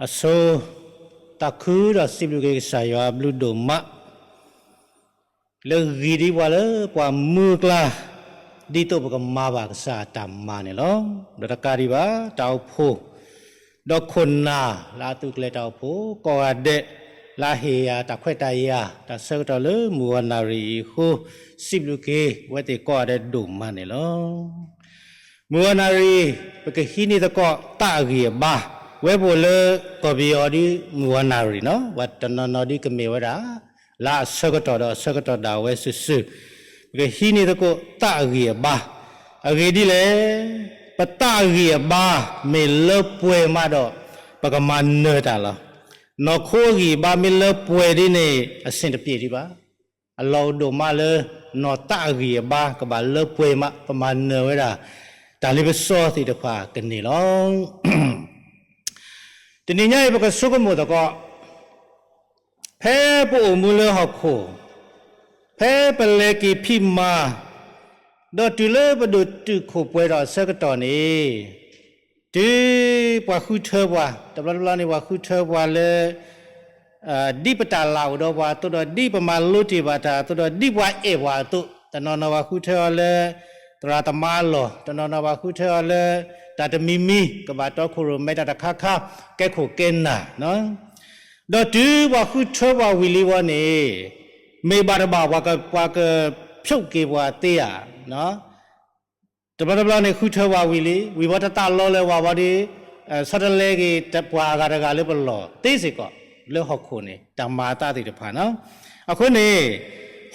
အဆိ သးခုဒီးစံးဘျုးက့ၤကစၢ်ယွၤအဘျုးဒိၣ်မး လၢဂ့ၤဒံးပှၤလၢပှၤမုၢ်အကျါ ဒ်သိးပကမၤဘၣ်ကစၢ်အတၢ်မၤန့ၣ်လီၤ. ဒီးတကးဒံးဘၣ် တၢ်အိၣ်ဖှိၣ် ဒီးခိၣ်နၢ်လၢအသုးကျဲၤတၢ်အိၣ်ဖှိၣ်ကိးဂၤဒဲး လၢအဟ့ၣ်ယၤတၢ်ခွဲးတၢ်ယာ် တၢ်ဆၢကတီၢ်လၢမုၢ်ဂီၤနၣ်ရံၣ်အံၤအဃိ စံးဘျုးက့ၤအဝဲသ့ၣ်ကိးဂၤဒဲးဒိၣ်မးန့ၣ်လီၤ. မုၢ်ဂီၤနၣ်ရံၣ် ပကဟံးန့ၢ်သကိးသးအဂံၢ်အဘါ ဝဲပအိၣ်လၢကီၢ်ပယီၤဒ်မုၢ်ဂီၤနၣ်ရံၣ်နီၤ ပှၤတနီၤနီၤဒ်ကမ့ၢ်ဝဲဒၣ် လၢအဆၢကတီၢ်ဒီးအဆၢကတီၢ်ဒၣ်ဝဲစုာ်စုာ် ပကဟံးန့ၢ်သကိးသးအဂံၢ်အဘါ အဂ့ၢ်ဒ်လဲၣ်, ပသးအဂံၢ်အဘါ မ့ၢ်လၢပှဲၤမးဒီး ပကမၤနၢၤတၢ်လီၤ. နီၢ်ခိအဂံၢ်အဘါမ့ၢ်လၢပှဲၤဒ်န့ၣ် အဆင်တပြေဒံးဘၣ်. အလီၢ်အိၣ်ဒိၣ်မးလၢ နီၢ်သးအဂံၢ်အဘါကဘၣ်လၢပှဲၤမး ပမၤနၢၤဝဲဒၣ် တၢ်လ့ပစီသ့ၣ်တဖၣ်ကန့ၢ်လီၤ. တနံၤညါအံၤပကဆိကမိၣ်သကိး ဖဲပအိၣ်မူလၢဟီၣ်ခိၣ်, ဖဲပလဲၤက့ၤဖံးမၤ, ဒီးတုၤလၢပဒိၣ်တုာ်ခိၣ်ပှဲၤထီၣ်အဆၢကတီၢ်န့ၣ်, တုၤပှၤဃုထၢပှၤ, တဘျီတဘျီန့ၣ် ပှၤဃုထၢပှၤလၢ ဒ်ပတၢ်လၢ်အိၣ်ဒီးပှၤအသိးဒီး ဒ်ပမၤလိတ့ၢ်ဘၣ်တၢ်အသိးဒီး ဒ်ပှၤအဲၣ်ပှၤအသိး, တနီၤနီၤပှၤဃုထၢအီၤလၢ သရၣ်သမါအလီၢ်, တနီၤနီၤပှၤဃုထၢအီၤလၢ တၢ်တမံၤမံၤ ကဘၣ်တီခိၣ်ရိၣ်မဲတၢ်တခါခါ ကဲခိၣ်ကဲနၢ်, ဒီးတုၤပှၤဃုထၢပှၤဝံၤလံဝဲန့ၣ်, မ့ၢ်ဘၣ်တဘၣ် ပှၤကဖျိးက့ၤပှၤသ့ဧါ. တဘျီတဘျီန့ၣ် ဃုထၢပှၤဝံၤလံ, ဝံၤဘၣ်တသးလီလၢၤဝဲဘၣ်ဒီး ဆီတလဲက့ၤပှၤအဂၤတဂၤလၢပလီၢ်သ့စ့ၢ်ကီး, လၢဟီၣ်ခိၣ်န့ၣ် တၢ်မၤအသးသ့ၣ်တဖၣ်နီၤ. အဃိန့ၣ်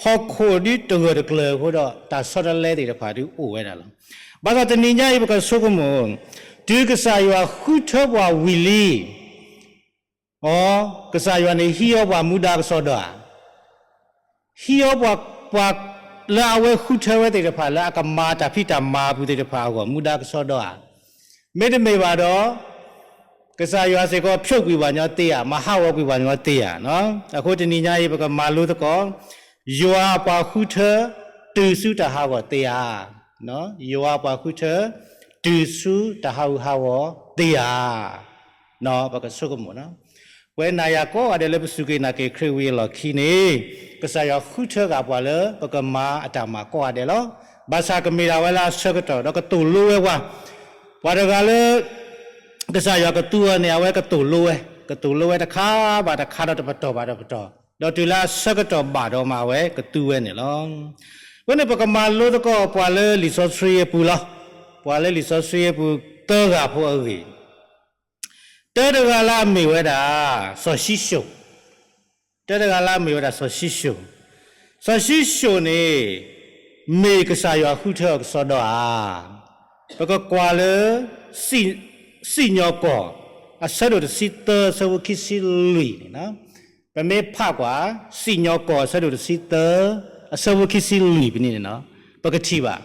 ဟီၣ်ခိၣ်ဒ်တဂၢၢ်တကျၢၤအဃိဒီး တၢ်ဆီတလဲသ့ၣ်တဖၣ်ဒ်အိၣ်ဝဲဒၣ်လီၤ. ဘၣ်ဆၣ်တနံၤညါအံၤပကဆိကမိၣ်, တုၤကစၢ်ယွၤဃုထၢပှၤဝံၤလံ အီ, ကစၢ်ယွၤန့ၣ်ဟံးအီၤပှၤမူဒါကစီဒီဧါ, ဟံးအီၤပှၤ, ပှၤလၢအဝဲဃုထၢဝဲသ့ၣ်တဖၣ်လၢအကမၤတၢ်ဖံးတၢ်မၤအပူၤသ့ၣ်တဖၣ်အဂီၢ် မူဒါကစီဒီဧါ. မ့တမ့ၢ်ဘၣ်ဒီး ကစၢ်ယွၤစ့ၢ်ကီးဖျိးကွံာ်ပှၤညီသ့ဧါ, မၤဟးဂီၤကွံာ်ပှၤညီသ့ဧါ. အဃိတနံၤညါအံၤပကမၤလိသကိး, ယွၤအပှၤဃုထၢ တုၤဆူတၢ်ဟးဂီၤသ့ဧါ. ယွၤအပှၤဃုထၢ တုၤဆူတၢ်ဟးဂူာ်ဟးဂီၤသ့ဧါ. ပကဆိကမိၣ်နီၤ. ပဝဲနၤယၤကိးဂၤဒဲးလၢပစူၢ်က့ၤနာ်က့ၤခရံာ်ဝံၤအလီၢ်ခံန့ၣ်, ကစၢ်ယွၤဃုထၢဃာ်ပှၤလၢပကမၤအတၢ်မၤကိးဂၤဒဲးလီၤ. ဘၣ်ဆၣ်ကမ့ၢ်ဒၣ်ဝဲလၢအဆၢကတီၢ်ဒီးကသိၣ်လိဝဲပှၤ, ပှၤတဂၤလၢ ကစၢ်ယွၤကသူအီၤန့ၣ် အဝဲကသိၣ်လိဝဲ, ကသိၣ်လိဝဲတခါဘၣ်တခါဒီးတပတီၢ်ဘၣ်တပတီၢ်, ဒီးတုၤလၢအဆၢကတီၢ်ဘၣ်ဒီးမးအဝဲကသူဝဲန့ၣ်လီၤ. အဃိန့ၣ် ပကမၤလိသကိးပှၤလၢလံာ်စီဆှံအပူၤလီၤ. ပှၤလၢလံာ်စီဆှံအပူၤသၢဂၤဖိအဂ့ၢ်, တၢတဂၤလၢအမ့ၢ်ဝဲဒၣ် စီၤၡံၣ်ၡိၣ်, တၢတဂၤလၢအမ့ၢ်ဝဲဒၣ်စီၤၡံၣ်ၡိၣ်, စီၤၡံၣ်ၡိၣ်န့ၣ် မ့ၢ်ကစၢ်ယွၤဃုထၢအီၤကစီဒီဧါ. ပကကွၢ်လၢ စံၣ်ညီၣ်ကွီၢ် အဆၢဒိၣ်တဆံသၢ အဆၢဖိခံဆံလွံၢ်န့ၣ်, ပမ့ၢ်ဖးကွၢ် စံၣ်ညီၣ်ကွီၢ်အဆၢဒိၣ်တဆံသၢ အဆၢဖိခံဆံလွံၢ်ပနံၣ်န့ၣ်, ပကထံၣ်ဘၣ်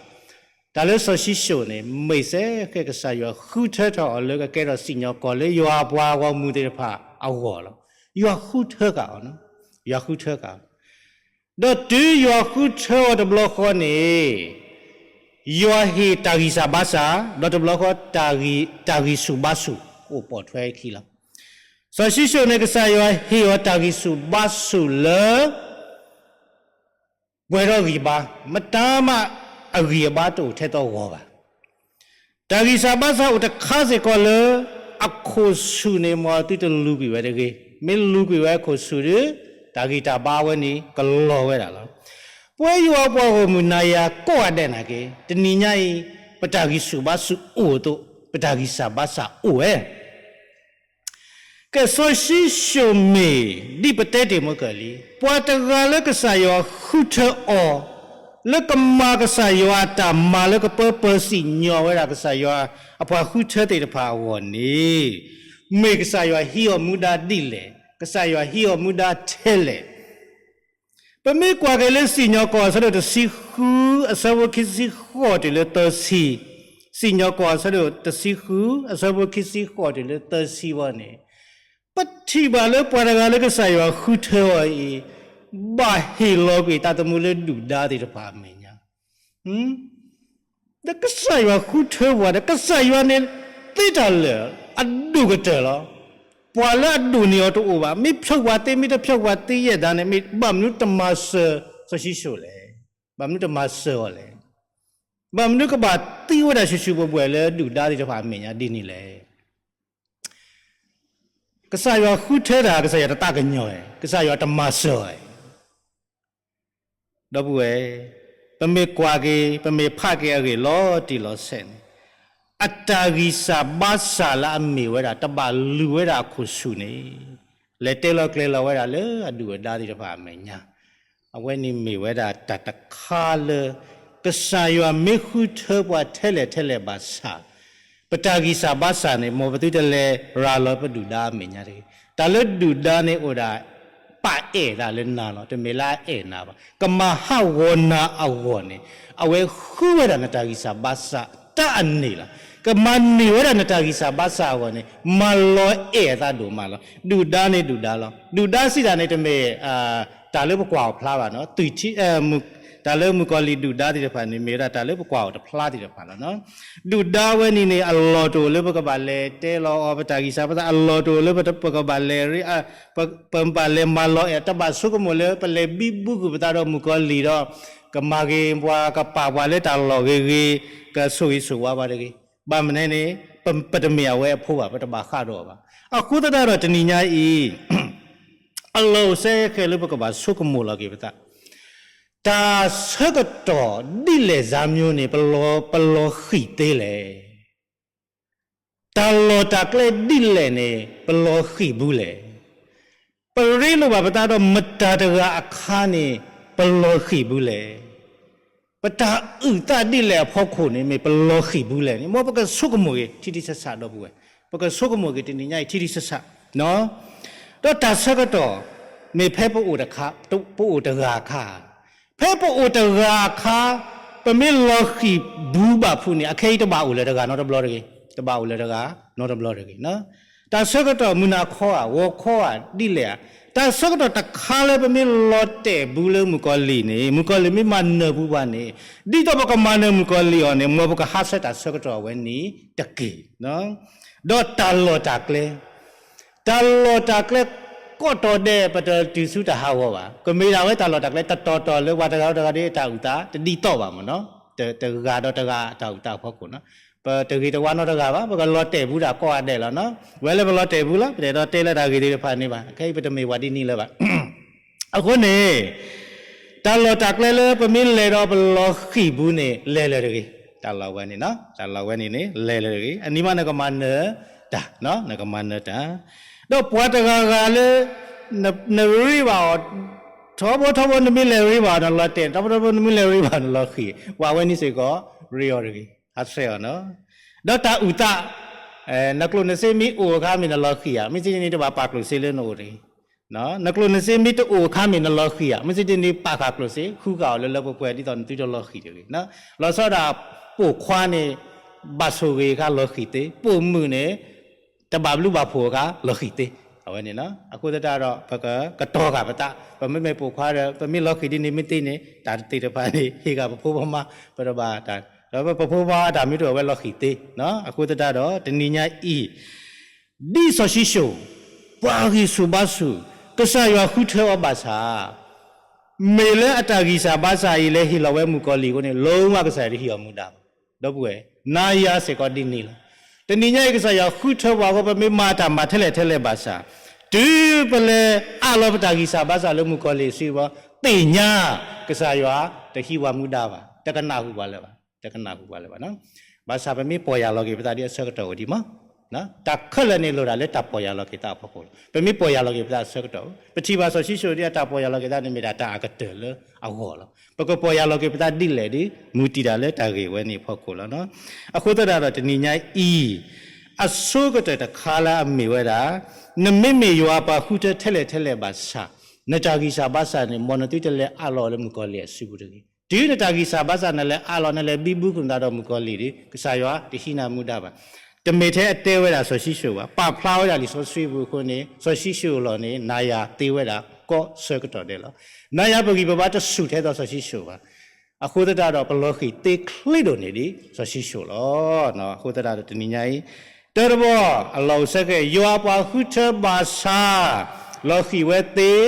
တၢ်လၢစီၤၡံၣ်ၡိၣ်န့ၣ် မ့ၢ်စ့ၢ်ကီးကစၢ်ယွၤဃုထၢထီၣ်အီၤလၢကကဲထီၣ်စံၣ်ညီၣ်ကွီၢ်လၢယွၤအပှၤဂီၢ်မုၢ်သ့ၣ်တဖၣ်အဂီၢ်လီၤ. ယွၤဃုထၢဃာ်အီၤ, ယွၤဃုထၢဃာ်အီၤ, ဒီးတုၤယွၤဃုထၢအီၤတဘျီဃီန့ၣ်, ယွၤဟ့ၣ်တၢ်ဂံၢ်စၢ်ဘါစၢ်, ဒီးတဘျီဃီ တၢ်ဂံၢ်ဆူၣ်ဘါဆူၣ်အိၣ်ပိာ်ထွဲခံလီၤ. စီၤၡံၣ်ၡိၣ်န့ၣ် ကစၢ်ယွၤဟ့ၣ်အီၤတၢ်ဂံၢ်ဆူၣ်ဘါဆူၣ်လၢ ပှဲၤထီၣ်ဂံၢ်ဘါ, မတၤမးအဂံၢ်အဘါတအိၣ်ထဲသိးအဂီၢ်ဘၣ်. တၢ်ဂံၢ်စၢ်ဘါစၢ်အိၣ်တခါစ့ၢ်ကီးလၢ အခိၣ်ဆူၣ်န့ၣ် မ်အသုတလူၤကွံာ်ဝဲတဂ့ၤ, မ့ၢ်လူၤကွံာ်ဝဲအခိၣ်ဆူၣ်ဒီး တၢ်ဂံၢ်တၢ်ဘါဝဲန့ၣ် ကလီၤဝဲဒၣ်လီၤ. ပဝဲယွၤအပှၤဂီၢ်မုၢ်နၤယၤကိးဂၤဒဲးနာ်က့, တနံၤညါအံၤ ပတၢ်ဂံၢ်ဆူၣ်ဘါဆူၣ်အိၣ်အသိး ပတၢ်ဂံၢ်စၢ်ဘါစၢ်အိၣ်ဝဲ ကဲ စီၤၡံၣ်ၡိၣ်မ့ၢ် ဒ်ပတဲတ့ၢ်မုၢ်ကၢၢ်လံ, ပှၤတဂၤလၢကစၢ်ယွၤဃုထၢအီၤ, လၢကမၤကစၢ်ယွၤအတၢ်မၤလၢကပၢပၢၤစံၣ်ညီၣ်ဝဲဒၣ်ကစၢ်ယွၤအပှၤဃုထၢသ့ၣ်တဖၣ်အဂီၢ်န့ၣ်, မ့ၢ်ကစၢ်ယွၤဟံးအီၤမူဒါဒ်လဲၣ်, ကစၢ်ယွၤဟံးအီၤမူဒါထဲလဲၣ်. ပမ့ၢ်ကွၢ်က့ၤလၢစံၣ်ညီၣ်ကွီၢ်အဆၢဒိၣ်တဆံဃု အဆၢဖိခံဆံဃိးတုၤလၢသၢဆံ, စံၣ်ညီၣ်ကွီၢ်အဆၢဒိၣ်တဆံဃု အဆၢဖိခံဆံဃိးတုၤလၢသၢဆံဝဲန့ၣ်, ပထံၣ်ဘၣ်လၢပှၤတဂၤလၢကစၢ်ယွၤဃုထၢအီၤအံၤ, ဘၣ်ဟ့ၣ်လီၤကွံာ်သးသမူလၢဒုၣ်ဒါသ့ၣ်တဖၣ်အမဲာ်ညါ ဒီးကစၢ်ယွၤဃုထၢပှၤဒီး ကစၢ်ယွၤန့ၣ်သ့တၢ်လၢာ်အဒိၣ်ကတၢၢ်လီၤ. ပှၤလၢအဒိၣ်န့ၢ်အီၤတအိၣ်ဘၣ်. မ့ၢ်ဖျိးပှၤသ့ မ့ၢ်တဖျိးပှၤသ့ယဲၢ်ဒါန့ၣ် မ့ၢ်ဘၣ်မနုၤတမၤစၢၤစီၤၡံၣ်စိၣ်လဲၣ်. ဘၣ်မနုၤတမၤစၢၤအီၤလဲၣ်. ဘၣ်မနုၤကဘၣ်သံဝဲဒၣ်ဆူၣ်ဆူၣ်ဘှဲၣ်ဘှဲၣ်လၢဒုၣ်ဒါသ့ၣ်တဖၣ်အမဲာ်ညါဒ်န့ၣ်လဲၣ်. ကစၢ်ယွၤဃုထၢတၢ် ကစၢ်ယွၤတသးကညီၤ, ကစၢ်ယွၤတမၤစၢၤအီၤ. ဒီပုၢ်ဝဲၢ်, ပမ့ၢ်ကွၢ်က့ၤ ပမ့ၢ်ဖးက့ၤအဂ့ၢ်လီၤတံၢ်လီၤဆဲးန့ၣ်, အတၢ်ဂံၢ်စၢ်ဘါစၢ်လၢအမ့ၢ်ဝဲဒၣ် တဘၣ်လုၢ်ဝဲဒၣ်အခိၣ်ဆူၣ်န့ၣ်, လဲၤတဲလီၤကျဲၤလီၤဝဲဒၣ်လၢအဒုၣ်အဒါသ့ၣ်တဖၣ်အမဲာ်ညါ, အဝဲန့ၣ်မ့ၢ်ဝဲဒၣ်တၢ်တခါလၢ ကစၢ်ယွၤမ့ၢ်ဃုထၢပှၤထဲလဲၣ်ထဲလဲၣ်ဘၣ်ဆၣ်, ပတၢ်ဂံၢ်စၢ်ဘါစၢ်န့ၣ် မ်ပသုတလဲၤရၤလီၤပဒုၣ်ဒါအမဲာ်ညါတဂ့ၤ. တၢ်လၢဒုၣ်ဒါန့ၣ်အိၣ်ဒၣ် ပာ်အဲၣ်တၢ်လၢနၤလီၤ, တမ့ၢ်လၢအအဲၣ်နၤဘၣ်. ကမၤဟးဂီၤနၤအဂီၢ်န့ၣ်, အဝဲဃုဝဲဒၣ်နတၢ်ဂံၢ်စၢ်ဘါစၢ်တၢ်အန့ၣ်လီၤ. ကမၤန့ၢ်ဝဲဒၣ်နတၢ်ဂံၢ်စၢ်ဘါစၢ်အဂီၢ်န့ၣ် မၤလီၤအဲၣ်အသးဒိၣ်မးလီၤ. ဒုၣ်ဒါန့ၣ်ဒုၣ်ဒါလီၤ. ဒုၣ်ဒါစံးတၢ်န့ၣ်တမ့ၢ် တၢ်လၢပကွၢ်အီၤဖျါဘၣ်နီၤ, သွံၣ်ထံ, တၢ်လၢမုၣ်ကီၤလံၢ်ဒုၣ်ဒါသ့ၣ်တဖၣ်န့ၣ် မ့ၢ်ဝဲဒၣ်တၢ်လၢပကွၢ်အီၤတဖျါသ့ၣ်တဖၣ်လီၤနီၤ. ဒုၣ်ဒါဝဲန့ၣ်န့ၣ် အလီၢ်တအိၣ်လၢပကဘၣ်လဲၤတဲလီၤအီၤ ပတၢ်ဂံၢ်စၢ်ဘါစၢ်, အလီၢ်တအိၣ်လၢပကဘၣ်လဲၤရ့, ပဘၣ်လဲၤမၤလီၤအဲၣ်, တဘၣ်ဆိကမိၣ်လၢပလဲၤဘံဘူကွံာ်ပသးဒီးမုၣ်ကီၤလံၢ်ဒီး ကမၤက့ၤပှၤ ကပာ်ပှၤလၢတၢ်လီၢ်ဂ့ၤဂ့ၤ, ကဆိၣ်ဂ့ၤဆိၣ်ဝါပှၤတဂ့ၤ. ဘၣ်မနုၤန့ၣ် ပတမ့ၢ်အဝဲအဖိဘၣ်, ပတဘၣ်ဃးဒီးအီၤဘၣ်. အဃိသတးဒီးတနံၤညါအံၤ အလီၢ်အိၣ်စဲဃဲၤလၢပကဘၣ်ဆိကမိၣ်လီၤက့ၤပသး, တၢ်ဆၢကတီၢ်ဒ်လဲၣ်စ့ၢ်ကီးန့ၣ် ပလီၤ, ပလီၤဃံၢ်သ့လဲၣ်. တၢ်လီၢ်တၢ်ကျဲဒ်လဲၣ်န့ၣ် ပလီၤဃံၢ်ဘူးလဲၣ်. ပရ့လိာ်ဘၣ်ပသးဒီးမတၤတဂၤအခါန့ၣ် ပလီၤဃံၢ်ဘူးလဲၣ်. ပတၢ်အုၣ်သးဒ်လဲၣ်အဖီခိၣ်န့ၣ် မ့ၢ်ပလီၤဃံၢ်ဘူးလဲၣ်န့ၣ် မ်ပကဆိကမိၣ်က့ၤထံထံဆးဆး ဒီပုၢ်ဝဲၢ်, ပကဆိကမိၣ်က့ၤတနံၤညါအံၤထံထံဆးဆး ဒီးတၢ်ဆၢကတီၢ် မ့ၢ်ဖဲပအိၣ်တခါ, ပအိၣ်တဂၤအခါ, ဖဲပအိၣ်တဂၤအခါ ပမ့ၢ်လီၤဃံၢ်ဘူးဘၣ်ဖုးန့ၣ် အခဲအံၤတဘၣ်အိၣ်လၢၤတဂၤနီတဘျီတဂ့ၤ, တဘၣ်အိၣ်လၢၤတဂၤနီတဘျီတဂ့ၤ. တၢ်ဆၢကတီၢ်မုၢ်နၤခီဧါ, ဂီၤခီဧါ, ဒ်လဲၣ်ဧါ, တၢ်ဆၢကတီၢ်တခါလၢပမ့ၢ်လီၤတဲာ်ဘူးလၢမုၣ်ကီၤလံၢ်န့ၣ် မုၣ်ကီၤလံၢ်မ့ၢ်မၤနၢၤဘူးပှၤန့ၣ်, ဒ်သိးပကမၤနၢၤမုၣ်ကီၤလံၢ်အီၤန့ၣ် မ်ပကဟးဆှဲးတၢ်ဆၢကတီၢ်အဝဲန့ၣ်တက့ၢ်. ဒီးတၢ်လီၢ်တၢ်ကျဲ တၢ်လီၢ်တၢ်ကျဲ ကိးတီၤဒဲး ပတတုၤဆူတၢ်ဟးဂီၤဘၣ်. ကမ့ၢ်ဒၣ်ဝဲတၢ်လီၢ်တၢ်ကျဲ တတီၤတီၤလၢပှၤတဂၤဒီးတဂၤဒီးတၢ်အုၣ်သး တဒ်သိးဘၣ်မ့ၢ်နီၤ. တဂၤဒီးတဂၤအတၢ်အုၣ်သးအဖီခိၣ်နီၤ. ပတဂ့ၤတဝါနီတဂၤဘၣ်, ပကလီၤတဲာ်ဘူးတၢ်ကိးဂၤဒဲးလီၤနီၤ. ဝဲလၢပလီၤတဲာ်ဘူးလီၤ, ပတအဲၣ်ဒိးတဲလၢတၢ်ဂ့ၢ်သ့ၣ်တဖၣ်န့ၣ်ဘၣ်. ခဲအံၤပတမ့ၢ်ပှၤဒ်န့ၣ်လၢၤဘၣ်. အဃိန့ၣ် တၢ်လီၢ်တၢ်ကျဲလၢပမ့ၢ်လဲၤဒီးပလီၤဃံၢ်ဘူးန့ၣ် လဲၤလၢၤတဂ့ၤ. တၢ်လီၢ်ဝဲန့ၣ်, တၢ်လီၢ်ဝဲန့ၣ်န့ၣ် လဲၤလၢၤတဂ့ၤ. အနံၤမးနကမၤနၢၤတၢ်, နကမၤနၢၤတၢ်. ဒီးပှၤတဂၤဂၤလၢ နရ့ဘၣ်အီၤ, ထီဘိထီဘိနမ့ၢ်လဲၤရ့ဘၣ်အီၤနလီၤတဲာ်, ထီဘိထီဘိနမ့ၢ်လဲၤရ့ဘၣ်အီၤနလီၤဃံၢ်, ပှၤဝဲန့ၣ်စ့ၢ်ကီး ရ့အီၤတဂ့ၤ, ဟးဆှဲးအီၤနီၤ. ဒီးတၢ်အုၣ်သး, နကျိၣ်နစ့မ့ၢ်အိၣ်အခါမ့ၢ်နလီၤဃံၢ်ဧါ, မ့ၢ်စ့ၢ်န့ၣ်တဘၣ်ပာ်ကျိၣ်စ့လၢနအိၣ်တဂ့ၤ. နကျိၣ်နစ့မ့ၢ်တအိၣ်အခါမ့ၢ်နလီၤဃံၢ်ဧါ, မ့ၢ်စ့ၢ်န့ၣ်ပာ်ဃာ်ကျိၣ်စ့ ဃုဃာ်အီၤလၢလၢပှဲၤပှဲၤ ဒ်သိးနသုတလီၤဃံၢ်တဂ့ၤ. လီၤဆီဒၣ် ပိာ်ခွါန့ၣ် ဘၣ်ဆိၣ်ဂ့ၤအခါလီၤဃံၢ်သ့, ပိာ်မုၣ်န့ၣ် တဘၣ်ဘျုးဘၣ်ဖှိၣ်အခါ လီၤဃံၢ်သ့. အဝဲန့ၣ် အဃိသတးဒီး ပကကတီၤဃာ်ပသး, ပမ့မ့ၢ်ပိာ်ခွါဒီး ပမ့ၢ်လီၤဃံၢ်ဒ်န့ၣ်မ့ၢ်သ့န့ၣ် တၢ်သ့ၣ်တဖၣ်န့ၣ် ဟ့ၣ်ဃာ်ပဖိပမါ, ပတဘၣ်တၢ်, ဒီးပဖိပမါအတၢ်မ့ၢ်တအိၣ်ဝဲလီၤဃံၢ်သ့. အဃိသတးဒီး တနံၤညါအံၤ ဒ်စီၤၡံၣ်စိၣ် ပှၤဂံၢ်ဆူၣ်ဘါဆူၣ် ကစၢ်ယွၤဃုထၢအီၤဘၣ်ဆၣ်, မ့ၢ်လၢအတၢ်ဂံၢ်စၢ်ဘါစၢ်အံၤ လဲၤဟ့ၣ်လီၤဝဲမုၣ်ကီၤလံၢ်အဃိန့ၣ် လုံးဝကစၢ်ယွၤတဟ့ၣ်အီၤမူဒါဘၣ်. ဒီပုၢ်ဝဲၢ်, နၤယၤစ့ၢ်ကီးဒ်န့ၣ်လီၤ. တနံၤညါအံၤ ကစၢ်ယွၤဃုထၢပှၤအဃိ ပမ့ၢ်မၤတၢ်မၤထဲလဲၣ်ထဲလဲၣ်ဘၣ်ဆၣ်, တုၤပလဲၤအးလီၤပတၢ်ဂံၢ်စၢ်ဘါစၢ်လၢမုၣ်ကီၤလံၢ်အစုအဂီၢ်, သ့ၣ်ညါ ကစၢ်ယွၤတဟံးပှၤမူဒါဘၣ်, တကနၣ်ဟူပှၤလၢၤဘၣ်, တကနၣ်ဟူပှၤလၢၤဘၣ်. ဘၣ်ဆၣ်ပမ့ၢ်ပီၢ်ယၢ်လီၤက့ၤပသးဒ်အဆၢကတီၢ်ဝဲဒံးမး, တၢ်ခဲလၢာ်န့ၣ်လိၣ်ဒၣ်လၢတၢ်ပီၢ်ယၢ်လီၤက့ၤသးအဖီခိၣ်လီၤ. ပမ့ၢ်ပီၢ်ယၢ်လီၤက့ၤပသးအဆၢကတီၢ်, ပထံၣ်ဘၣ်စီၤၡံၣ်စိၣ်ဒ်အတၢ်ပီၢ်ယၢ်လီၤက့ၤသးန့ၣ် မ့ၢ်ဒၣ်တၢ်အကတၢၢ်လၢအဂီၢ်လီၤ. ပကပီၢ်ယၢ်လီၤက့ၤပသးဒ်လဲၣ်ဒ် မူတံၢ်တၢ်လၢတၢ်ဂ့ၢ်ဝဲန့ၣ်အဖီခိၣ်လီၤ. အဃိသတးဒီးတနံၤညါအံၤ အဆိကတၢၢ်တခါလၢအမ့ၢ်ဝဲဒၣ်, နမ့မ့ၢ်ယွၤပှၤဃုထၢထဲလဲၣ်ထဲလဲၣ်ဘၣ်ဆၣ်, နတၢ်ဂံၢ်စၢ်ဘါစၢ်န့ၣ် မ်နသုတလဲၤအးလီၤလၢမုၣ်ကီၤလံၢ်အစုပူၤတဂ့ၤ. တုၤနတၢ်ဂံၢ်စၢ်ဘါစၢ် နလဲၤအးလီၤ နလဲၤဘံဘူကွံာ်နသးဒီးမုၣ်ကီၤလံၢ်ဒီး ကစၢ်ယွၤတဟံးနၤမူဒါဘၣ်. တမ့ၢ်ထဲအတဲဝဲဒၣ်စီၤၡံၣ်စိၣ်ဘၣ်, ပာ်ဖျါဝဲဒၣ်လံာ်စီဆှံပူၤအဃိန့ၣ် စီၤၡံၣ်စိၣ်အလီၢ်န့ၣ် နၤယၤသ့ဝဲဒၣ်ကိးဆၢကတီၢ်ဒဲးလီၤ. နၤယၤပဂံၢ်ပဘါတဆူၣ်ထဲသိးစီၤၡံၣ်စိၣ်ဘၣ်. အဃိသတးဒီး ပလီၤဃံၢ်သ့ချ့ဒိၣ်န့ၢ်ဒံးစီၤၡံၣ်စိၣ်လီၤ. အဃိသတးဒီးတနံၤညါအံၤ တၢတဘီ အလီၢ်အိၣ်ဆၢက့ၤ ယွၤပှၤဃုထၢဘၣ်ဆၣ် လီၤဃံၤဝဲသ့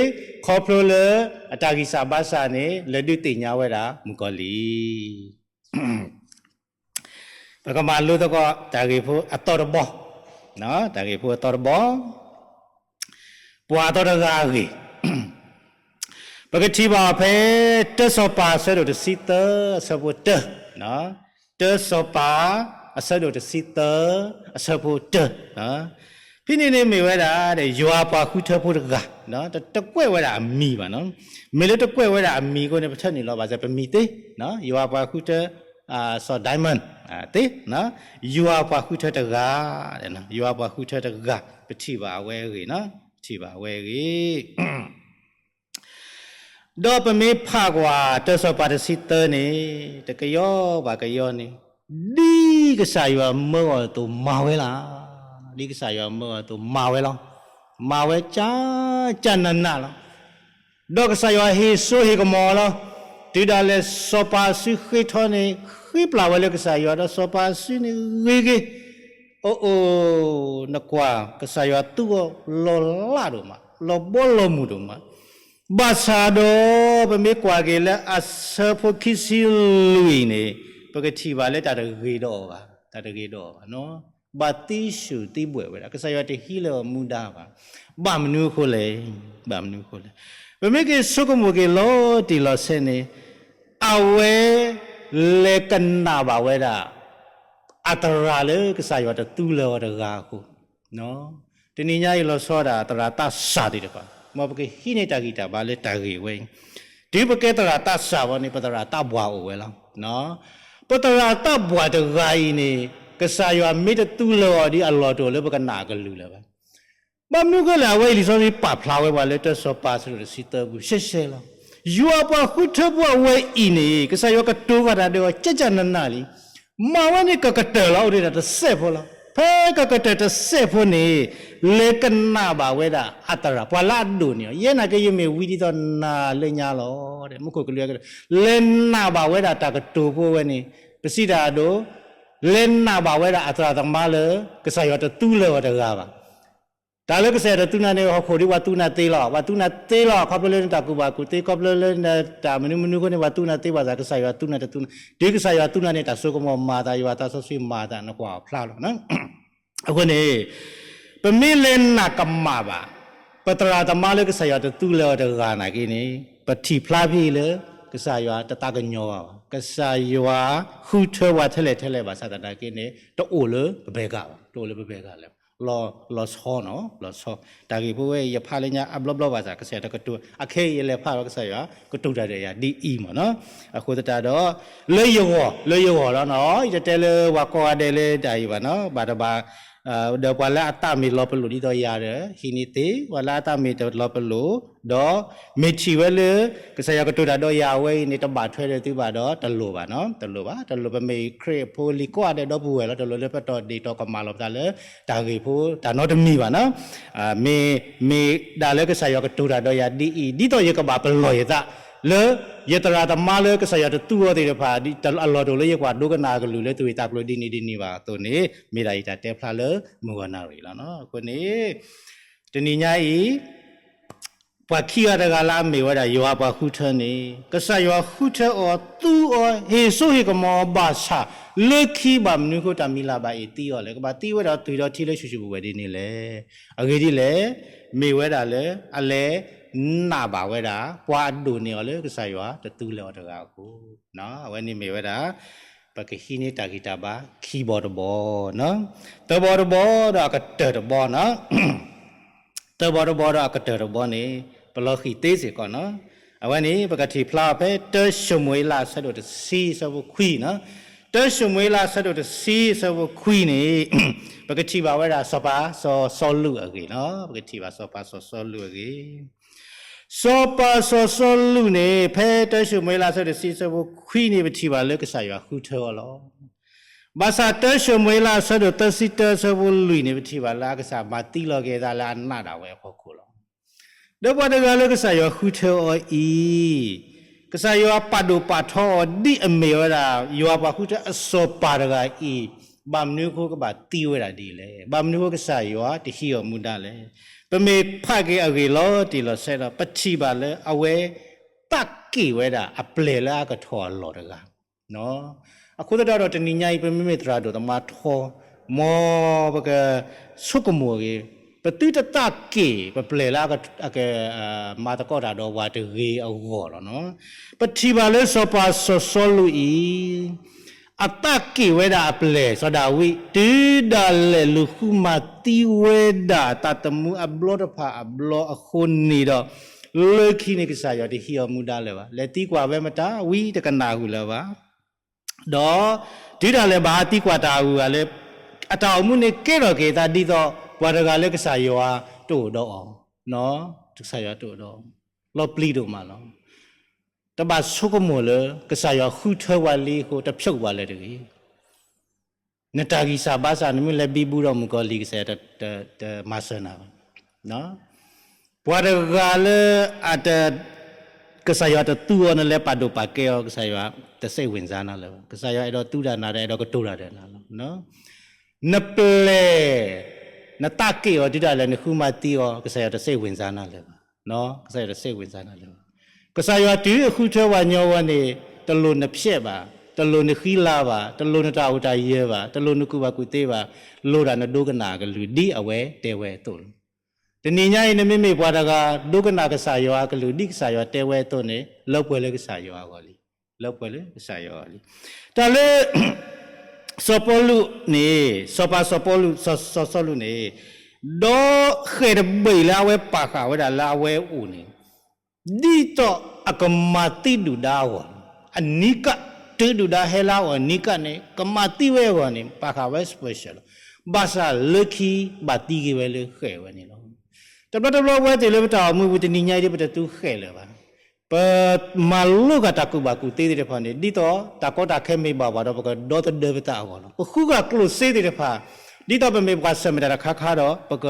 ခီဖျိလၢအတၢ်ဂံၢ်စၢ်ဘါစၢ်န့ၣ် လဲၤဒုးသ့ၣ်ညါဝဲဒၣ် မုၣ်ကီၤလံၢ်. ပကမၤလိသကိး တၢ်ဂ့ၢ်ဖိအသီတဘီ, တၢ်ဂ့ၢ်ဖိအသီတဘီ, ပှၤအသီတဂၤအဂ့ၢ်, ပကထံၣ်ဘၣ်အီၤဖဲ တၢစီၤပၤအဆၢဒိၣ်တဆံသၢ အဆၢဖိတၢ, တၢစီၤပၤ အဆၢဒိၣ်တဆံသၢ အဆၢဖိတၢ, ဖဲန့ၣ်န့ၣ်မ့ၢ်ဝဲဒၣ် ယွၤပှၤဃုထၢဖိတဂၤ, တကွဲးဝဲဒၣ်အမံၤဘၣ်နီၤ, မ့ၢ်လၢတကွဲးဝဲဒၣ်အမံၤအဃိန့ၣ် ပထၢနုာ်လီၤဘၣ်စၢၤ ပမံၤသ့, ယွၤပှၤဃုထၢ စီၤ Diamond သ့, ယွၤပှၤဃုထၢတဂၤ, ယွၤပှၤဃုထၢတဂၤ ပထံၣ်ဘၣ်အဝဲအဂ့ၢ်, ပထံၣ်ဘၣ်အဝဲအဂ့ၢ် ဒီးပမ့ၢ်ဖးကွၢ် တၢစီၤပၤတဆံသၢန့ၣ် တကယီဘၣ်ကယီန့ၣ်, ဒ်ကစၢ်ယွၤမၢအီၤအသိးမၤဝဲလီၤ. ဒ်ကစၢ်ယွၤမၢအီၤအသိးမၤဝဲလီၤ. မၤဝဲကၢ်ကၢ်နးနးလီၤ. ဒီးကစၢ်ယွၤဟ့ၣ်စိဟ့ၣ်ကမီၤလီၤ. တုၤဒၣ်လဲာ်စီၤပၤအစုဃ့ထီန့ၣ် ဃ့ပျၢ်ဝဲလၢကစၢ်ယွၤ ဒီးစီၤပၤအစုန့ၣ်ဂ့ၤဂ့ၤ, အိၣ်အိၣ် နကွၢ် ကစၢ်ယွၤသူအီၤလီၤလးဒိၣ်မး, လီၤဘီလီၤမုၢ်ဒိၣ်မး, ဘၣ်ဆၣ်ဒီး ပမ့ၢ်ကွၢ်က့ၤလၢအဆၢဖိခံဆံလွံၢ်န့ၣ် ပကထံၣ်ဘၣ်လၢတၢ်တဂ့ၤဒီးအီၤဘၣ်, တၢ်တဂ့ၤဒီးအီၤဘၣ်နီၤ, ဘၣ်သံဆူၣ်သံဘှဲးဝဲဒၣ်, ကစၢ်ယွၤတဟံးလၢအမူဒါဘၣ်. ဘၣ်မနုၤအဃိလဲၣ်, ဘၣ်မနုၤအဃိလဲၣ်, ပမ့ၢ်က့ၤဆိကမိၣ်က့ၤလီၤတံၢ်လီၤဆဲးန့ၣ်, အဝဲ လဲၤကနၣ်ဘၣ်ဝဲဒၣ် အသရၣ်လၢကစၢ်ယွၤတသူလၢၤအီၤတဂၤအဃိ, တနံၤညါအံၤလီၤဆီဒၣ် သရၣ်သးစၢ်သ့ၣ်တဖၣ် မ်ပကဟံးန့ၢ်တၢ်ဂံၢ်တၢ်ဘါလၢတၢ်ဂ့ၢ်ဝဲအံၤ, တုၤပကဲသရၣ်သးစၢ်ဘၣ်န့ၣ် ပသရၣ်သးပှၢ်အိၣ်ဝဲလီၤ. ပသရၣ်သးပှၢ်တဂၤအံၤန့ၣ် ကစၢ်ယွၤမ့ၢ်တသူလၢၤအီၤဒ်အလီၢ်တအိၣ်လၢပကနၣ်အကလုၢ်လၢၤဘၣ်. ဘၣ်မနုၤအဃိလဲၣ်, အဝဲအံၤလံာ်စီဆှံပာ်ဖျါဝဲပှၤလၢတၢစီၤပၤအဆၢဒိၣ်တဆံသၢပူၤ ရှဲရှဲလီၤ. ယွၤပှၤဃုထၢဖိအဝဲအံၤန့ၣ် ကစၢ်ယွၤကတိၤဃာ်တၢ်ဒီးအီၤ ကၢ်ကၢ်နးနးလံ. မၤဝဲန့ၣ်ကကတၢၢ်လီၤ, အိၣ်ဒံးဒၣ်တစဲးဖိလီၤ. ဖဲကကတၢၢ်တစဲးဖိန့ၣ် လဲၤကနၣ်ဘၣ်ဝဲဒၣ်အသရၣ် ပှၤလၢအဒိၣ်န့ၢ်အီၤ, ယဲနာ်က့ ယမ့ၢ်ဝံဒ်သိးနၤလၢညါလီၤ, မူခိၣ်ကလူး, လဲၤနာ်ဘၣ်ဝဲဒၣ်တၢ်ကတိၤဖိဝဲန့ၣ်, ပစံးတၢ်အဒိ, လဲၤနာ်ဘၣ်ဝဲဒၣ်အသရၣ်သမါလၢ ကစၢ်ယွၤတသူလၢၤအီၤတဂၤဘၣ်. တၢ်လၢကစၢ်ယွၤတသူနၤန့ၣ် ဟီၣ်ခိၣ်ဒ်ပှၤသူနၤသ့လီၤ, ပှၤသူနၤသ့လီၤ, ခီဖျိလၢနတၢ်ကူၣ်ဘၣ်ကူၣ်သ့, ခီဖျိလၢနတၢ်မနုၤမနုၤအဃိန့ၣ် ပှၤသူနၤသ့ဘၣ်ဆၣ် ကစၢ်ယွၤသူနၤတသူနၤ, တုၤကစၢ်ယွၤသူနၤန့ၣ် တၢ်စိကမီၤမၤသး, ယွၤသးစီဆှံမၤသး, နကွၢ်အီၤဖျါလီၤ. အဃိန့ၣ် ပမ့ၢ်လဲၤနာ်ကမၣ်ဘၣ် ပသရၣ်သမါလၢကစၢ်ယွၤတသူလၢၤအီၤတဂၤနာ်က့န့ၣ် ပထံၣ်ဖျါဖဲအံၤလၢ ကစၢ်ယွၤတသးကညီၤဘၣ်, ကစၢ်ယွၤဃုထၢပှၤထဲလဲၣ်ထဲလဲၣ်ဘၣ်ဆၣ်သနာ်က့န့ၣ် တအိၣ်လၢပဘဲဂၤဘၣ်, တအိၣ်လၢပဘဲဂၤလၢၤဘၣ်. လီၤဆီနီၤ, လီၤဆီ, တၢ်ဂ့ၢ်ဖိဝဲအံၤ ယဖးလၢညါအဘျီဘျီဘၣ်ဆၣ် ကစၢ်ယွၤတကတိၤ, အခဲအံၤယလဲၤဖးဒီး ကစၢ်ယွၤကတိၤတၢ်ဒီးယၤဒ်အံၤမ့ၢ်နီၤ. အဃိသတးဒီး လၢယဂီၢ်, လၢယဂီၢ်လီၤနီၤ, ယတတဲလၢပှၤကိးဂၤဒဲးလၢတၢ်အံၤဘၣ်နီၤ, ဘၣ်တဘၣ် ဒီးပှၤလၢအသးမ့ၢ်လီၤပလိာ်ဒ်သိးယၤဒီး ဟံးန့ၢ်သ့, ပှၤလၢအသးမ့ၢ်တလီၤပလိာ်, ဒီးမ့ၢ်ထံၣ်ဝဲလၢ ကစၢ်ယွၤကတိၤတၢ်ဒီးယၤဝဲအံၤန့ၣ် တဘၣ်ထွဲဒီးသုဘၣ်ဒီး တလိၣ်ဘၣ်နီၤ, တလိၣ်ဘၣ်, တလိၣ်, ပမ့ၢ်ခရံာ်ဖိလံၤကိးဂၤဒဲးဒီပုၢ်ဝဲၢ်လီၤ, တလိၣ်လၢပတီၢ်ဒ့ၣ်တီၢ်ကမၣ်လီၤပသးလၢ တၢ်ဂ့ၢ်ဖိတၢ်နီတမံၤဘၣ်နီၤ. မ့ၢ်, မ့ၢ်ဒၣ်လၢကစၢ်ယွၤကတိၤတၢ်ဒီးယၤဒ်အံၤ, ဒ်သိးယကဘၣ်ပလီၢ်ယသး လၢယသရၣ်သမါလၢကစၢ်ယွၤတသူအီၤသ့ၣ်တဖၣ် အလီၢ်တအိၣ်လၢယကွၢ်ဒိကနၣ်အကလုၢ်လၢသူၣ်ဝံၣ်သးကျိၤဒ်န့ၣ်ဒ်န့ၣ်ဘၣ်အသိးန့ၣ် မ့ၢ်ဒၣ်ယတၢ်တဲဖျါလၢမုၢ်ဂီၤနၣ်ရံၣ်လီၤနီၤ. အဃိန့ၣ် တနံၤညါအံၤ ပှၤခံဂၤတဂၤလၢအမ့ၢ်ဝဲဒၣ်ယွၤပှၤဃုထၢန့ၣ် ကစၢ်ယွၤဃုထၢအီၤ သူအီၤ ဟ့ၣ်စိဟ့ၣ်ကမီၤအီၤဘၣ်ဆၣ် လၢခံဘၣ်မနုၤအဃိတၢ်မံၤလၢ်ဘၣ်အံၤသံအီၤလဲၣ်, ကဘၣ်သံဝဲဒီးသွံၣ်ဒီးထံလၢဆူၣ်ဆူၣ်ဝဲဝဲဒ်န့ၣ်လဲၣ်. အဂ့ၢ်ဒ်လဲၣ်, မ့ၢ်ဝဲဒၣ်လၢ အလဲၤနာ်ဘၣ်ဝဲဒၣ် ပှၤအဒိၣ်န့ၢ်အီၤလၢကစၢ်ယွၤတသူလၢၤအီၤတဂၤအဃိ, အဝဲန့ၣ်မ့ၢ်ဝဲဒၣ် ပကဟံးန့ၢ်တၢ်ဂံၢ်တၢ်ဘါခံဘီတဘီ, သၢဘီတဘီဒီးအကတၢၢ်တဘီနီၤ. သၢဘီတဘီဒီးအကတၢၢ်တဘီန့ၣ် ပလီၤဃံၤသ့စ့ၢ်ကီးနီၤ. အဝဲန့ၣ် ပကထံၣ်ဖျါအီၤဖဲ တၢၡမူၤအ့လး အဆၢဒိၣ်တဆံ အဆၢဖိခွံနီၤ. တၢၡမူၤအ့လး အဆၢဒိၣ်တဆံ အဆၢဖိခွံန့ၣ် ပကထံၣ်ဘၣ်ဝဲဒၣ်စီၤပၤစီၤစီလူးအဂ့ၢ်နီၤ. ပကထံၣ်ဘၣ်စီၤပၤစီၤစီလူးအဂ့ၢ် စီၤပၤစီၤစီလူးန့ၣ် ဖဲတၢၡမူၤအ့လး အဆၢဒိၣ်တဆံ အဆၢဖိခွံန့ၣ် ပထံၣ်ဘၣ်လၢကစၢ်ယွၤဃုထၢအီၤလီၤ. ဘၣ်ဆၣ်တၢၡမူၤအ့လး အဆၢဒိၣ်သၢဆံတၢ အဆၢဖိလွံၢ်န့ၣ် ပထံၣ်ဘၣ်လၢအကစၢ်မၤသံလီၤက့ၤအသးလၢအနာ်ဒၣ်ဝဲအဖီခိၣ်လီၤ. ဒီးပှၤတဂၤလၢကစၢ်ယွၤဃုထၢအီၤအံၤ, ကစၢ်ယွၤပာ်ဒိၣ်ပာ်ထီအီၤဒ်အမ့ၢ်ဝဲဒၣ် ယွၤပှၤဃုထၢအစီၤပၤတဂၤအံၤ, ဘၣ်မနုၤအဃိကဘၣ်သံဝဲဒၣ်ဒ်လဲၣ်. ဘၣ်မနုၤအဃိကစၢ်ယွၤတဟံးအီၤမူဒါလဲၣ်. ပမ့ၢ်ဖးက့ၤအဂ့ၢ်လီၤတံၢ်လီၤဆဲးဒီး ပထံၣ်ဘၣ်လၢအဝဲ သးက့ၢ်ဝဲဒၣ်အပျဲၢ်လၢအကထီၣ်အလီၢ်တဂၤ အဃိသတးဒီးတနံၤညါအံၤ ပမ့မ့ၢ်သရၣ်ဒိၣ်သမါထီ မ်ပကဆိကမိၣ်အဂ့ၢ်, ပသုတသးက့ၢ်ပပျဲၢ်လၢအကမၤသကိးတၢ်ဒီးပှၤတဂ့ၤအဂီၢ်လီၤ. ပထံၣ်ဘၣ်လၢစီၤပၤစီၤစီလူးအံၤ အသးက့ၢ်ဝဲဒၣ်အပျဲၢ်စီၤဒၤဝံး တုၤဒၣ်လဲာ်လူၤဃုမၤသံဝဲဒၣ်သးသမူအဘျီတဖၣ်အဘျီအဃိန့ၣ်ဒီး လၢခံန့ၣ်ကစၢ်ယွၤတဟံးအီၤမူဒါလၢၤဘၣ်. လဲၤသံကွၢ်ဝဲမတၤဝံၤတကနၣ်ဃုာ်လၢၤဘၣ်. ဒီးတုၤဒၣ်လဲာ်ဘၣ်ဟးသံကွၢ်တၢ်အဂုၤအဂၤလၢ အတၢ်အိၣ်မူန့ၣ်ကဲထီၣ်က့ၤအသးဒ်သိး ပှၤတဂၤလၢကစၢ်ယွၤတအိၣ်ဒီးအီၤ, ကစၢ်ယွၤတအိၣ်ဒီးအီၤ, လီၤပျံၤဒိၣ်မးလီၤ. တဘၣ်ဆိကမိၣ်လၢ ကစၢ်ယွၤဃုထၢပှၤလံအဃိ တဖျိးပှၤလၢၤတဂ့ၤ. နတၢ်ဂံၢ်စၢ်ဘါစၢ် နမ့ၢ်လဲၤဘံဘူဒီးမုၣ်ကီၤလံၢ် ကစၢ်ယွၤတမၤစၢၤနၤဘၣ်. ပှၤတဂၤလၢ ကစၢ်ယွၤတသူအီၤ နလဲၤပာ်ဒိၣ်ပာ်ကဲအီၤ ကစၢ်ယွၤတစိတ်ဝင်စားနၤလၢၤဘၣ်. ကစၢ်ယွၤအဲၣ်ဒိးသူဒၣ်နၤဒီး အဲၣ်ဒိးကတိၤတၢ်ဒီးနၤလီၤ. နပျဲၢ် နသးက့ၢ်အီၤတုၤဒၣ်လဲာ် နဃုမၤသံအီၤ ကစၢ်ယွၤတစိတ်ဝင်စားနၤလၢၤဘၣ်. ကစၢ်ယွၤတစိတ်ဝင်စားနၤလၢၤဘၣ်. ကစၢ်ယွၤတုၤအဃုထၢပှၤညီဝဲန့ၣ် တလိၣ်နဖျဲးဘၣ်, တလိၣ်နဃံလၤဘၣ်, တလိၣ်နတၢ်အိၣ်တၢ်ယၢၤဘၣ်, တလိၣ်နကူၣ်ဘၣ်ကူၣ်သ့ဘၣ်, လိၣ်ဒၣ်နဒိကနၣ်အကလုၢ်ဒ်အဝဲတဲဝဲအသိးလီၤ. တနံၤညါအံၤ နမ့မ့ၢ်ပှၤတဂၤ ဒိကနၣ်ကစၢ်ယွၤအကလုၢ် ဒ်ကစၢ်ယွၤတဲဝဲအသိးန့ၣ် လၢပှဲၤလၢကစၢ်ယွၤအဂီၢ်လံ. လၢပှဲၤလၢကစၢ်ယွၤအဂီၢ်လံ. တၢ်လၢ စီၤပီလူးန့ၣ် စီၤပၤစီၤပီလူး စီၤစီလူးန့ၣ် ဒီးဃဲၣ်တဘ့ၣ်လၢအဝဲပာ်ဃာ်ဝဲဒၣ်လၢအဝဲအအိၣ်န့ၣ် ဒ်သိးအကမၤသံဒုၣ်ဒါအဂီၢ်, အနံၤကၣ် တုၤဒုၣ်ဒါဟဲလၢအအိၣ်အနံၤကၣ်န့ၣ် ကမၤသံဝဲအဂီၢ်န့ၣ် ပာ်ဃာ်ဝဲ special လီၤ. ဘၣ်ဆၣ်လၢခံ ဘၣ်သံက့ၤဝဲလၢဃဲၣ်ဝဲန့ၣ်လီၤ. တဘျီတဘျီပဝဲသ့ၣ်လၢပတၢ်အိၣ်မူပူၤ တနံၤညါအံၤဒ်ပတသူဃဲၣ်လၢၤဘၣ်. ပမၤလိဃာ်တၢ်ကူၣ်ဘၣ်ကူၣ်သ့သ့ၣ်တဖၣ်န့ၣ် ဒ်သိးတၢ်ကီတၢ်ခဲမ့ၢ်ဘၣ်ပှၤဒီး ပကဒီသဒၢပသးအဂီၢ်လီၤ. ပဃုဂၤကျိၣ်စ့သ့ၣ်တဖၣ် ဒ်သိးပမ့ၢ်ပှၤဆၢၣ်မဲာ်တၢ်တခါခါဒီး ပက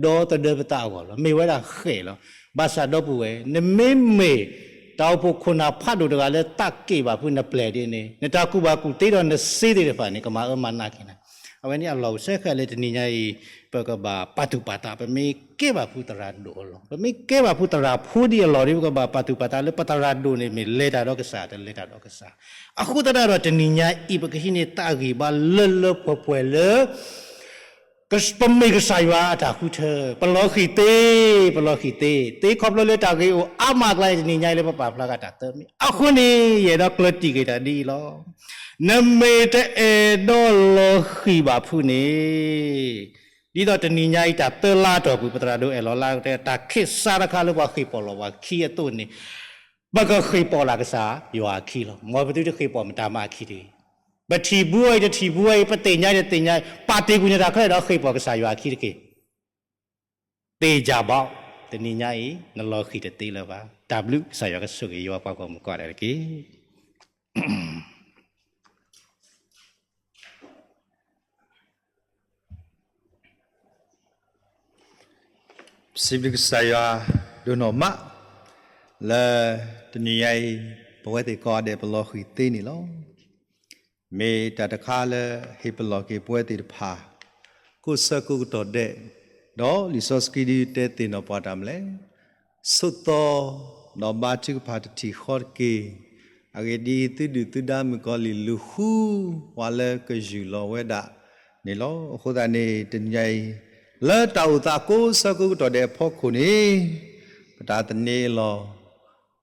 ဒီသဒၢပသးအဂီၢ်လီၤ. မ့ၢ်ဝဲဒၣ်ဃဲၣ်လီၤ. ဘၣ်ဆၣ်ဒီပုၢ်ဝဲၢ် နမ့မ့ၢ် တၢ်အိၣ်ဖှိၣ်ခိၣ်နၢ်ဖးဒိၣ်တဂၤလၢသးက့ၢ်ဘၣ်ဖုနပျဲၢ်ဒ်န့ၣ် နတၢ်ကူၣ်ဘၣ်ကူၣ်သ့ဒီးနစ့သ့ၣ်တဖၣ်န့ၣ် ကမၤအၢမၤနးက့ၤနၤ. အဝဲန့ၣ်အလီၢ်အိၣ်စဲဃဲၤလၢတနံၤညါအံၤ ပကဘၣ်ပာ်သူၣ်ပာ်သး ပမ့ၢ်ကဲဘၣ်ဖုသရၣ်ဒိၣ်အလီၢ်, ပမ့ၢ်ကဲဘၣ်ဖုသရၣ်ဖိဒ်အလီၢ်ဒီး ပကဘၣ်ပာ်သူၣ်ပာ်သးလၢပသရၣ်ဒိၣ်န့ၣ် မ့ၢ်လဲၤတၢ်ဒီးကစၢ် တလဲၤတၢ်ဒီးကစၢ်. အဃိသတးဒီးတနံၤညါအံၤ ပကဟံးန့ၢ်သးဂံၢ်ဘါလၢလၢပှဲၤပှဲၤလၢ ပမ့ၢ်ကစၢ်ယွၤအတၢ်ဃုထၢ, ပလီၤဃံၤသ့, ပလီၤဃံၤသ့, သ့ခီဖျိလၢတၢ်ဂ့ၢ်အိၣ်အါမးအကျါန့ၣ် တနံၤညါအံၤလၢပပာ်ဖျါဃာ်တၢ်သၢမံၤ. အဃိန့ၣ် ယအဲၣ်ဒိးကျၢၢ်တံၢ်က့ၤတၢ်ဒ်အံၤလီၤ. နမ့ၢ်တအဲၣ်ဒိးလီၤဃံၤဘၣ်ဖုန့ၣ် ဒ်သိးတနံၤညါအံၤတၢ်သၢလါအတီၢ်ပူၤ ပသရၣ်ဒိၣ်အဲၣ်လီၤလၢ တၢ်ခ့စးတခါလၢပှၤဃ့ၢ်ပီၣ်လီၤပှၤခံအသိးန့ၣ် ပကဃ့ၢ်ပီၣ်လၢကစၢ်ယွၤအခံလီၤ. မ်ပသုတဃ့ၢ်ပီၣ်မတၤမးအခံတဂ့ၤ. ပထံၣ်ဘၣ်အံၤတထံၣ်ဘၣ်အံၤ ပသ့ၣ်ညါတသ့ၣ်ညါအံၤ ပာ်တ့ၢ်ကွံာ်နတၢ်ခဲလၢာ်ဒီးဃ့ၢ်ပီၣ်ကစၢ်ယွၤအခံတက့ၢ်. သ့ၣ်ညါဘၣ် တနံၤညါအံၤ နလီၤဃံၤတသ့လၢၤဘၣ်. တၢ်ဘျုးကစၢ်ယွၤကဆိၣ်ဂ့ၤယွၤပှၤဂီၢ်မုၢ်ကိးဂၤဒဲးတက့ၢ်. စံးဘျုးကစၢ်ယွၤဒိၣ်နီၢ်မး လၢတနံၤညါအံၤ ပဝဲသ့ၣ်ကိးဂၤဒဲးပလီၤဃံၤသ့န့ၣ်လီၤ. မ့ၢ်တၢ်တခါလၢဟ့ၣ်ပလီၢ်က့ၤပဝဲသ့ၣ်တဖၣ် ကိးဆၢကိးကတီၢ်ဒဲး, ဒီးလံာ်စီဆှံဒုးတဲသ့ၣ်နီၣ်ပှၤတၢ်မနုၤလဲၣ်, ဆိးသီ ဒီးဘါထုကဖၣ်တထံၣ်ဃီတက့ၢ်. အဂ့ၢ်ဒ်အံၤ သုဒုၣ်သုဒါမုၣ်ကီၤလံၢ်လူၤဃုပှၤလၢကယူၢ်လီၤဝဲဒၣ်န့ၣ်လီၤ. အဃိသတးန့ၣ် တနံၤညါအံၤ လၢတၢ်အိၣ်သးကိးဆၢကိးကတီၢ်ဒဲးအဖီခိၣ်န့ၣ် ပတၢ်သန့ၤအလီၢ်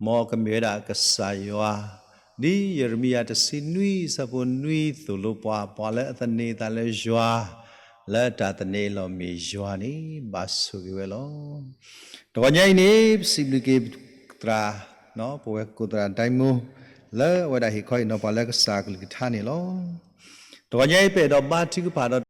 မ်ကမ့ၢ်ဝဲဒၣ်ကစၢ်ယွၤ, ဒ်ယံးရမံယၤတဆံနွံဆၢဖိနွံသိၣ်လိပှၤ, ပှၤလၢအသန့ၤအသးလၢယွၤ, လၢတၢ်သန့ၤအလီၢ်မ့ၢ်ယွၤန့ၣ် ဘၣ်ဆိၣ်ဂ့ၤဝဲလီၤ. တဂီၤညါအံၤန့ၣ် ပစံးဘျုးက့ၤသရၣ်, ပဝဲကိးသရၣ်ဒဲမူ လၢအဝဲဒၣ်ဟ့ၣ်ခီဟ့ၣ်နီၤပှၤလၢကစၢ်အကလုၢ်ကထါန့ၣ်လီၤ. တဂီၤညါအံၤ ပအဲၣ်ဒိးဘါထုကဖၣ်ဒီး